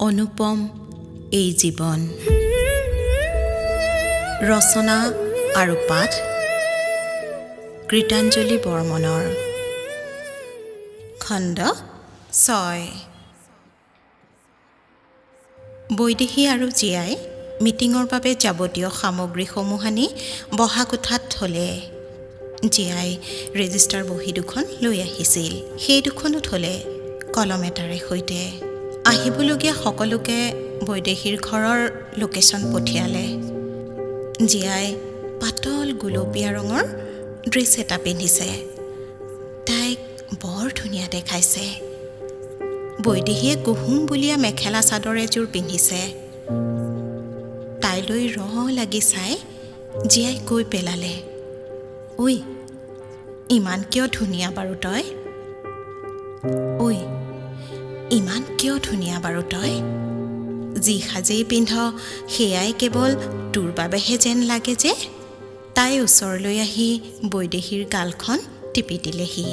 অনুপম এই জীৱন। ৰচনা আৰু পাঠ কৃতাঞ্জলি বৰ্মনৰ। খণ্ড 6। বৈদেহী আৰু জীয়াই মিটিঙৰ বাবে যাৱতীয় সামগ্ৰীসমূহ আনি বহা কোঠাত থ'লে। জীয়াই ৰেজিষ্টাৰ বহী দুখন লৈ আহিছিল, সেই দুখনো থ'লে কলম এটাৰে সৈতে। আহিবলগীয়া সকলোকে বৈদেহীৰ ঘৰৰ লোকেশ্যন পঠিয়ালে। জীয়াই পাতল গুলপীয়া ৰঙৰ ড্ৰেছ এটা পিন্ধিছে, তাইক বৰ ধুনীয়া দেখাইছে। বৈদেহীয়ে কুহুম বুলীয়া মেখেলা চাদৰ এযোৰ পিন্ধিছে। তাইলৈ ৰ লাগি চাই জীয়াই কৈ পেলালে, ঐ ইমান কিয় ধুনীয়া বাৰু তই, ঐ ইমান কিয় ধুনীয়া বাৰু তই, যি সাজেই পিন্ধ সেয়াই কেৱল তোৰ বাবেহে যেন লাগে যে। তাই ওচৰলৈ আহি বৈদেহীৰ গালখন টিপি দিলেহি।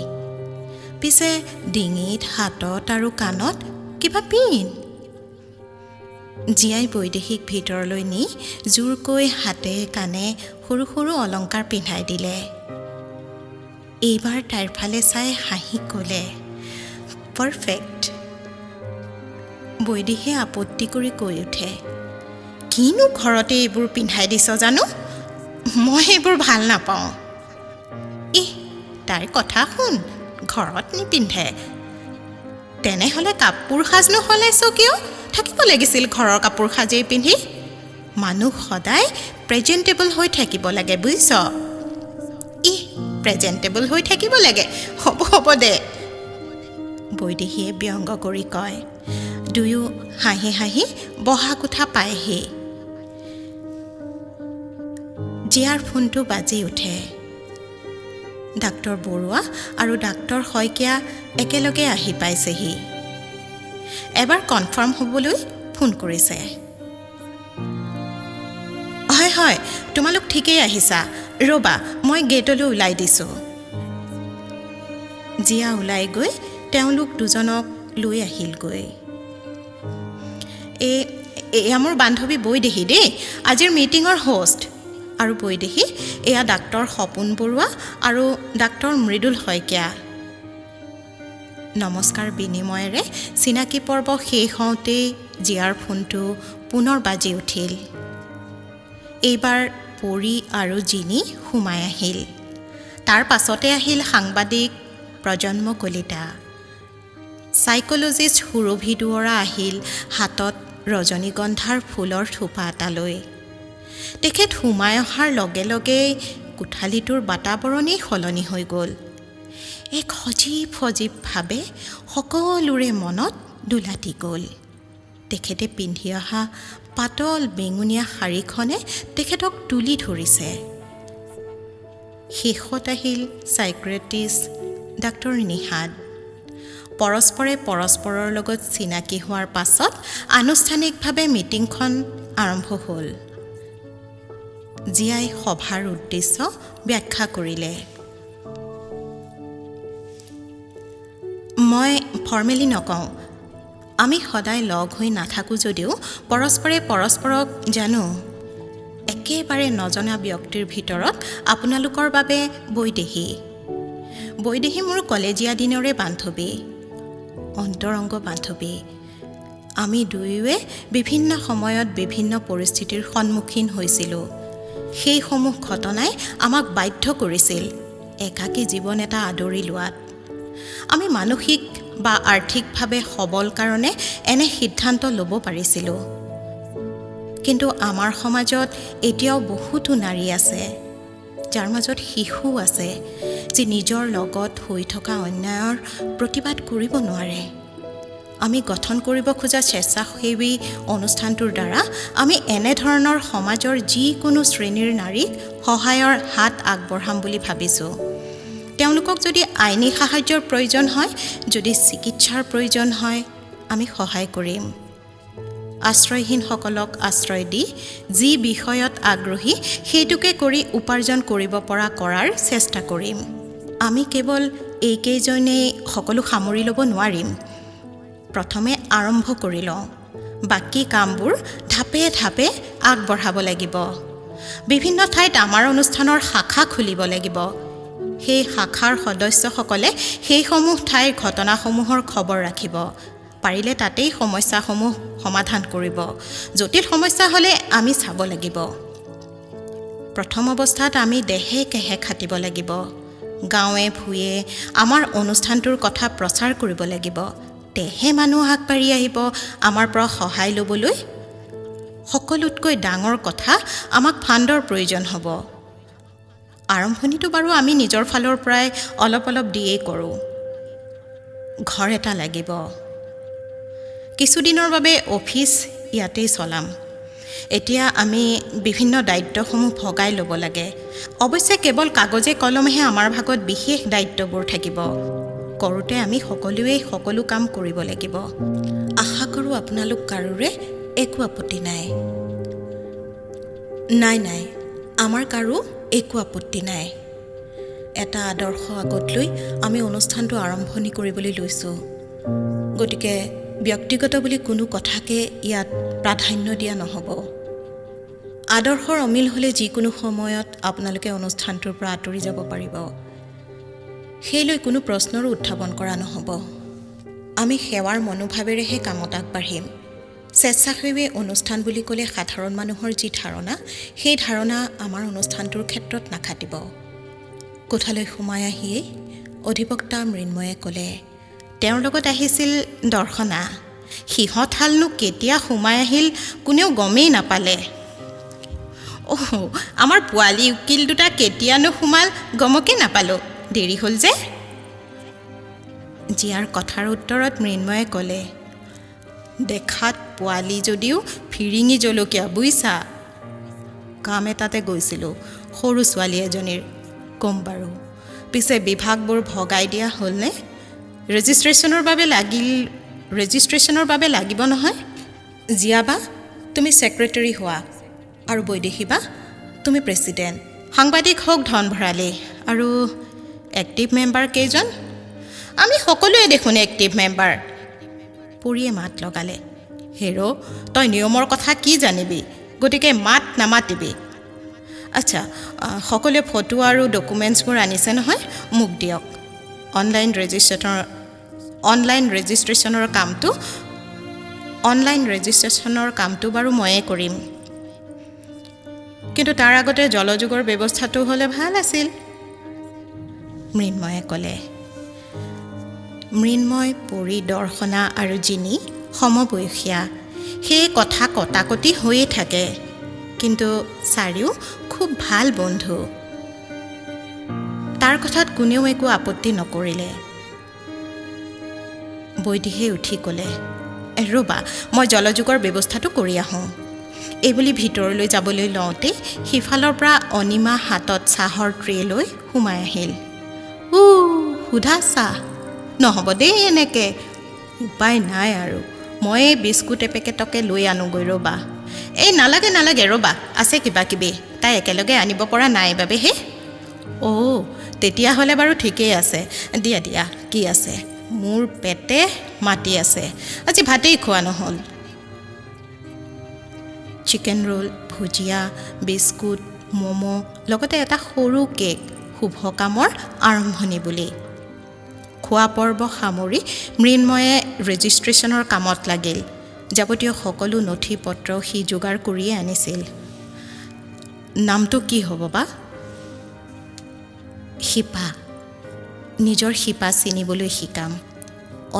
পিছে ডিঙিত, হাতত আৰু কাণত কিবা পিন। জীয়াই বৈদেহীক ভিতৰলৈ নি জোৰকৈ হাতে কাণে সৰু সৰু অলংকাৰ পিন্ধাই দিলে। এইবাৰ তাইৰ ফালে চাই হাঁহি ক'লে, পাৰফেক্ট। বৈদেহীয়ে আপত্তি কৰি কৈ উঠে, কিনো ঘৰতে এইবোৰ পিন্ধাই দিছ জানো, মই এইবোৰ ভাল নাপাওঁ। ইহ, তাইৰ কথা শুন, ঘৰত নিপিন্ধে। তেনেহ'লে কাপোৰ সাজনো সলাইছ কিয়? থাকিব লাগিছিল ঘৰৰ কাপোৰ সাজেই পিন্ধি। মানুহ সদায় প্ৰেজেণ্টেবল হৈ থাকিব লাগে বুজিছ। ইহ, প্ৰেজেণ্টেবল হৈ থাকিব লাগে, হ'ব হ'ব দে, বৈদেহীয়ে ব্যংগ কৰি কয়। দুয়ো হাঁহি হাঁহি বহা কোঠা পায়হি। জীয়াৰ ফোনটো বাজি উঠে। ডাক্তৰ বৰুৱা আৰু ডাক্তৰ শইকীয়া একেলগে আহি পাইছেহি। এবাৰ কনফাৰ্ম হ'বলৈ ফোন কৰিছে। হয় হয়, তোমালোক ঠিকেই আহিছা, ৰ'বা মই গেটলৈ ওলাই দিছোঁ। জীয়া ওলাই গৈ তেওঁলোক দুজনক লৈ আহিলগৈ। এই এয়া মোৰ বান্ধৱী বৈদেহী দেই, আজিৰ মিটিঙৰ হোষ্ট। আৰু বৈদেহী, এয়া ডাক্তৰ সপোন বৰুৱা আৰু ডাক্তৰ মৃদুল শইকীয়া। নমস্কাৰ বিনিময়েৰে চিনাকি পৰ্ব শেষ হওঁতেই জীয়াৰ ফোনটো পুনৰ বাজি উঠিল। এইবাৰ পৰী আৰু জিনি সোমাই আহিল। তাৰ পাছতে আহিল সাংবাদিক প্ৰজন্ম কলিতা, চাইক'লজিষ্ট সুৰভি দুৱৰা আহিল হাতত ৰজনীগন্ধাৰ ফুলৰ থোপা এটা লৈ। তেখেত সোমাই অহাৰ লগে লগেই কোঠালিটোৰ বাতাবৰণেই সলনি হৈ গ'ল। এক সজীৱ সজীৱ ভাৱে সকলোৰে মনত দোলাটি গ'ল। তেখেতে পিন্ধি অহা পাতল বেঙুনীয়া শাৰীখনে তেখেতক তুলি ধৰিছে। শেষত আহিল চাইক্ৰেটিষ্ট ডাক্তৰ নিহাদ। পৰস্পৰে পৰস্পৰৰ লগত চিনাকি হোৱাৰ পাছত আনুষ্ঠানিকভাৱে মিটিংখন আৰম্ভ হ'ল। জীয়াই সভাৰ উদ্দেশ্য ব্যাখ্যা কৰিলে। মই ফৰ্মেলি নকওঁ, আমি সদায় লগ হৈ নাথাকোঁ যদিও পৰস্পৰে পৰস্পৰক জানো। একেবাৰে নজনা ব্যক্তিৰ ভিতৰত আপোনালোকৰ বাবে বৈদেহী। বৈদেহী মোৰ কলেজীয়া দিনৰে বান্ধৱী, অন্তৰংগ বান্ধৱী। আমি দুয়োৱে বিভিন্ন সময়ত বিভিন্ন পৰিস্থিতিৰ সন্মুখীন হৈছিলোঁ। সেইসমূহ ঘটনাই আমাক বাধ্য কৰিছিল একাকী জীৱন এটা আদৰি লোৱাত। আমি মানসিক বা আৰ্থিকভাৱে সবল কাৰণে এনে সিদ্ধান্ত ল'ব পাৰিছিলোঁ। কিন্তু আমাৰ সমাজত এতিয়াও বহুতো নাৰী আছে, যাৰ মাজত শিশু আছে, যি নিজৰ লগত হৈ থকা অন্যায়ৰ প্ৰতিবাদ কৰিব নোৱাৰে। আমি গঠন কৰিব খোজা স্বেচ্ছাসেৱী অনুষ্ঠানটোৰ দ্বাৰা আমি এনেধৰণৰ সমাজৰ যিকোনো শ্ৰেণীৰ নাৰীক সহায়ৰ হাত আগবঢ়াম বুলি ভাবিছোঁ। তেওঁলোকক যদি আইনী সাহায্যৰ প্ৰয়োজন হয়, যদি চিকিৎসাৰ প্ৰয়োজন হয়, আমি সহায় কৰিম। আশ্ৰয়হীনসকলক আশ্ৰয় দি যি বিষয়ত আগ্ৰহী সেইটোকে কৰি উপাৰ্জন কৰিব পৰা কৰাৰ চেষ্টা কৰিম। আমি কেৱল এইকেইজনেই সকলো সামৰি ল'ব নোৱাৰিম। প্ৰথমে আৰম্ভ কৰি লওঁ। বাকী কামবোৰ ধাপে ধাপে আগবঢ়াব লাগিব। বিভিন্ন ঠাইত আমাৰ অনুষ্ঠানৰ শাখা খুলিব লাগিব। সেই শাখাৰ সদস্যসকলে সেইসমূহ ঠাইৰ ঘটনাসমূহৰ খবৰ ৰাখিব, পাৰিলে তাতেই সমস্যাসমূহ সমাধান কৰিব। জটিল সমস্যা হ'লে আমি চাব লাগিব। প্ৰথম অৱস্থাত আমি দেহে কেহে খাটিব লাগিব। গাঁৱে ভূঞে আমাৰ অনুষ্ঠানটোৰ কথা প্ৰচাৰ কৰিব লাগিব, তেহে মানুহ আগবাঢ়ি আহিব আমাৰ পৰা সহায় ল'বলৈ। সকলোতকৈ ডাঙৰ কথা, আমাক ফাণ্ডৰ প্ৰয়োজন হ'ব। আৰম্ভণিটো বাৰু আমি নিজৰ ফালৰ পৰাই অলপ অলপ দিয়েই কৰোঁ। ঘৰ এটা লাগিব। কিছুদিনৰ বাবে অফিচ ইয়াতেই চলাম। এতিয়া আমি বিভিন্ন দায়িত্বসমূহ ভগাই ল'ব লাগে। অৱশ্যে কেৱল কাগজে কলমেহে আমাৰ ভাগত বিশেষ দায়িত্ববোৰ থাকিব। কৰোঁতে আমি সকলোৱেই সকলো কাম কৰিব লাগিব। আশা কৰোঁ আপোনালোক কাৰোৰে একো আপত্তি নাই। নাই নাই, আমাৰ কাৰো একো আপত্তি নাই। এটা আদৰ্শ আগত লৈ আমি অনুষ্ঠানটো আৰম্ভণি কৰিবলৈ লৈছোঁ। গতিকে ব্যক্তিগত বুলি কোনো কথাকে ইয়াত প্ৰাধান্য দিয়া নহ'ব। আদৰ্শৰ অমিল হ'লে যিকোনো সময়ত আপোনালোকে অনুষ্ঠানটোৰ পৰা আঁতৰি যাব পাৰিব। সেই লৈ কোনো প্ৰশ্নৰো উত্থাপন কৰা নহ'ব। আমি সেৱাৰ মনোভাৱেৰেহে কামত আগবাঢ়িম। স্বেচ্ছাসেৱী অনুষ্ঠান বুলি ক'লে সাধাৰণ মানুহৰ যি ধাৰণা, সেই ধাৰণা আমাৰ অনুষ্ঠানটোৰ ক্ষেত্ৰত নাখাটিব। কোঠালৈ সোমাই আহিয়েই অধিবক্তা মৃন্ময়ে ক'লে। তেওঁৰ লগত আহিছিল দৰ্শনা। সিহঁত হালনো কেতিয়া সোমাই আহিল কোনেও গমেই নাপালে। অহ, আমাৰ পোৱালি উকিল দুটা কেতিয়ানো সোমাল গমকে নাপালোঁ, দেৰি হ'ল যে। জীয়াৰ কথাৰ উত্তৰত মৃন্ময়ে ক'লে, দেখাত পোৱালি যদিও ফিৰিঙি জলকীয়া বুইছা। কাম এটাতে গৈছিলোঁ সৰু ছোৱালী এজনীৰ, ক'ম বাৰু। পিছে বিভাগবোৰ ভগাই দিয়া হ'লনে? ৰেজিষ্ট্ৰেশ্যনৰ বাবে লাগিব নহয়। জীয়াবা, তুমি ছেক্ৰেটেৰী হোৱা আৰু বৈদেশীবা, তুমি প্ৰেচিডেণ্ট। সাংবাদিক হওক ধন ভৰালী। আৰু এক্টিভ মেম্বাৰ কেইজন? আমি সকলোৱে দেখোন এক্টিভ মেম্বাৰ। পৰিয়ে মাত লগালে, হেৰ, তই নিয়মৰ কথা কি জানিবি, গতিকে মাত নামাতিবি। আচ্ছা, সকলোৱে ফটো আৰু ডকুমেণ্টছবোৰ আনিছে নহয়, মোক দিয়ক। অনলাইন ৰেজিষ্ট্ৰেশ্যনৰ কামটো বাৰু ময়ে কৰিম, কিন্তু তাৰ আগতে জলযোগৰ ব্যৱস্থাটো হ'লে ভাল আছিল, মৃন্ময়ে ক'লে। মৃন্ময়, পৰি, দৰ্শনা আৰু জিনি সমবয়সীয়া, সেই কথা কটাকটি হৈয়ে থাকে, কিন্তু চাৰিও খুব ভাল বন্ধু। তাৰ কথাত কোনেও একো আপত্তি নকৰিলে। বৈদেহীয়ে উঠি ক'লে, ৰ'বা, মই জলযোগৰ ব্যৱস্থাটো কৰি আহোঁ। এইবুলি ভিতৰলৈ যাবলৈ লওঁতেই সিফালৰ পৰা অনিমা হাতত চাহৰ ট্ৰে লৈ সোমাই আহিল। উ, সোধা চাহ নহ'ব দেই এনেকৈ, উপায় নাই আৰু, মই এই বিস্কুট এপেকেটকে লৈ আনোগৈ ৰ'বা। এই নালাগে নালাগে, ৰ'বা, আছে কিবা কিবি, তাই একেলগে আনিব পৰা নাই বাবেহে। অ', তেতিয়াহ'লে বাৰু ঠিকেই আছে, দিয়া দিয়া, কি আছে, মোৰ পেটে মাতি আছে, আজি ভাতেই খোৱা নহ'ল। চিকেন ৰোল, ভুজিয়া, বিস্কুট, ম'ম', লগতে এটা সৰু কেক, শুভ কামৰ আৰম্ভণি বুলি। খোৱা পৰ্ব সামৰি মৃন্ময়ে ৰেজিষ্ট্ৰেশ্যনৰ কামত লাগিল। যাৱতীয় সকলো নথি পত্ৰ সি যোগাৰ কৰিয়ে আনিছিল। নামটো কি হ'ব বা? শিপা। নিজৰ শিপা চিনিবলৈ শিকাম,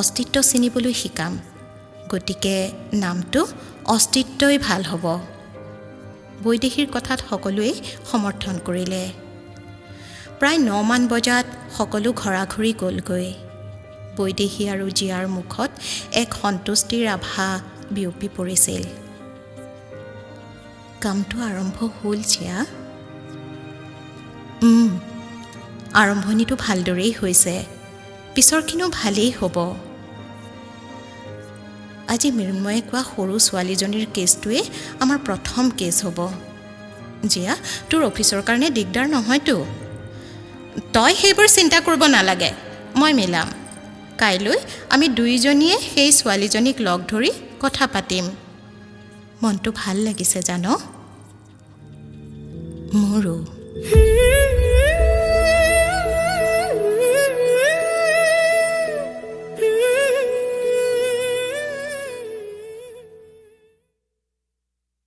অস্তিত্ব চিনিবলৈ শিকাম, গতিকে নামটো অস্তিত্বই ভাল হ'ব। বৈদেশীৰ কথাত সকলোৱেই সমৰ্থন কৰিলে। প্ৰায় 9মান বজাত সকলো ঘৰাঘৰি গ'লগৈ। বৈদেহী আৰু জীয়াৰ মুখত এক সন্তুষ্টিৰ আভা বিয়পি পৰিছিল। কামটো আৰম্ভ হ'ল জীয়া। আৰম্ভণিটো ভালদৰেই হৈছে, পিছৰখিনিও ভালেই হ'ব। আজি মৃন্ময়ে কোৱা সৰু ছোৱালীজনীৰ কেছটোৱে আমাৰ প্ৰথম কেছ হ'ব। জীয়া, তোৰ অফিচৰ কাৰণে দিগদাৰ নহয়তো? তই সেইবোৰ চিন্তা কৰিব নালাগে, মই মিলাম। কাইলৈ আমি দুয়োজনীয়ে সেই ছোৱালীজনীক লগ ধৰি কথা পাতিম। মনটো ভাল লাগিছে জান। মোৰো।